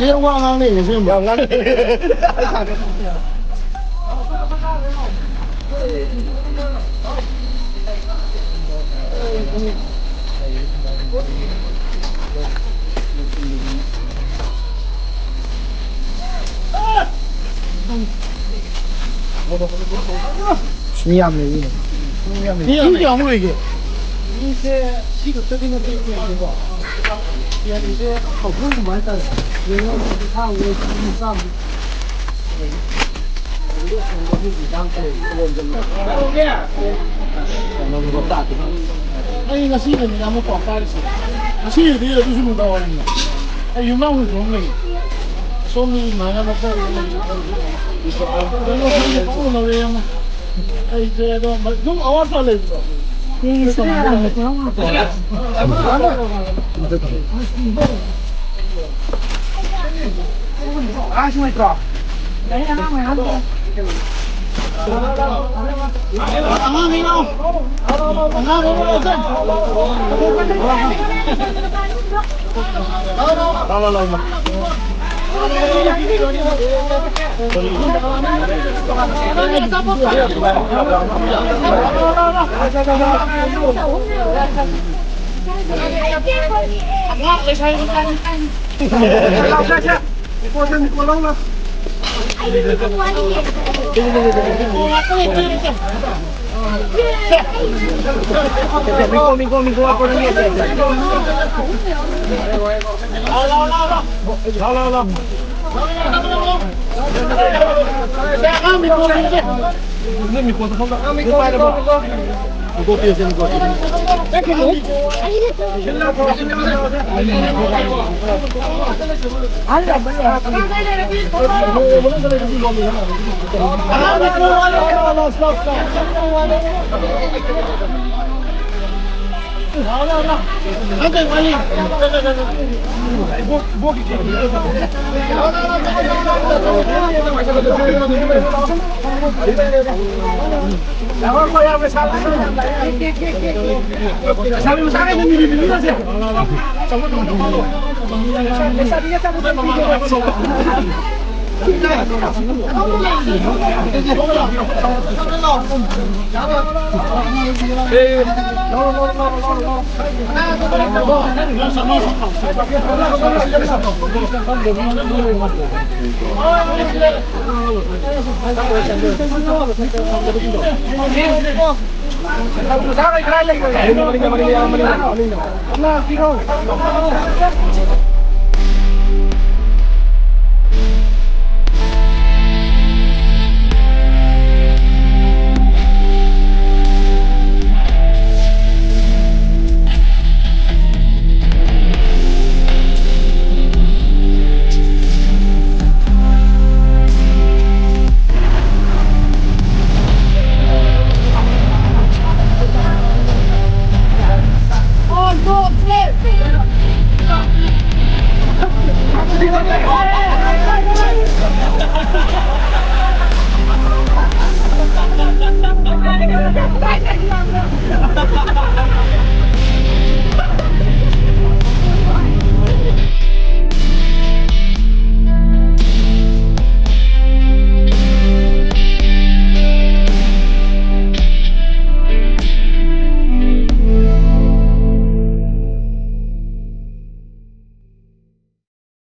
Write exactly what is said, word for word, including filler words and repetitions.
ꯂꯦꯡ ꯋꯥ ꯉꯥꯡꯅꯩꯅꯦ ꯑꯁꯦꯡꯕ꯫ ꯌꯥꯝ ꯉꯥꯡꯅꯩ꯫ ꯃꯤ ꯌꯥꯝ ꯂꯩꯌꯦ꯫ ꯃꯤ ꯌꯥꯝ ꯂꯩ꯫ ꯃꯤ ꯀꯌꯥꯃꯨꯛ ꯂꯩꯒꯦ? ꯃꯤꯁꯦ ꯁꯤ ꯈꯛꯇꯗꯤ ꯅꯠꯇꯦ ꯌꯦꯡꯁꯦꯀꯣ꯫ ꯌꯦꯡꯁꯦ ꯑꯍꯨꯝꯒꯨꯝꯕ ꯍꯥꯏꯇꯥꯔꯦ꯫ ꯌꯦꯡꯉꯣ, ꯀꯨꯟꯊ꯭ꯔꯥꯃꯨꯛ ꯂꯩ, ꯆꯥꯝꯃꯨꯛ꯫ ꯑꯩ ꯉꯁꯤ ꯅꯨꯃꯤꯠ ꯑꯃ ꯄꯥꯎ ꯇꯥꯔꯤꯁꯦ꯫ ꯉꯁꯤꯗꯤ ꯑꯗꯨꯁꯨ ꯅꯨꯡꯗꯥꯡ ꯋꯥꯏꯔꯝꯅꯤ꯫ ꯑꯩ ꯌꯨꯝꯅꯥꯛ ꯍꯨꯟꯗꯣꯛꯑꯝ ꯂꯩ꯫ ꯁꯣꯝꯗ ꯏꯃꯥꯟꯅꯕ ꯈꯔ ꯀꯩꯅꯣ ꯈꯪꯗꯦ, ꯄꯥꯎ ꯂꯧꯔꯦ ꯑꯃ꯫ ꯑꯩꯁꯦ ꯑꯗꯣ ꯑꯗꯨꯝ ꯑꯋꯥꯠꯄ ꯂꯩꯕꯗꯣ꯫ ꯑꯉꯥꯡꯁꯤꯡ ꯂꯩꯇ꯭ꯔꯣ? ꯑꯉꯥꯡ ꯂꯩꯔꯣ? ꯑꯉꯥꯡ ꯂꯩꯔꯣ? ꯂꯥꯎ, ꯂꯥꯎ, ꯂꯥꯎ, ꯂꯥꯎ꯫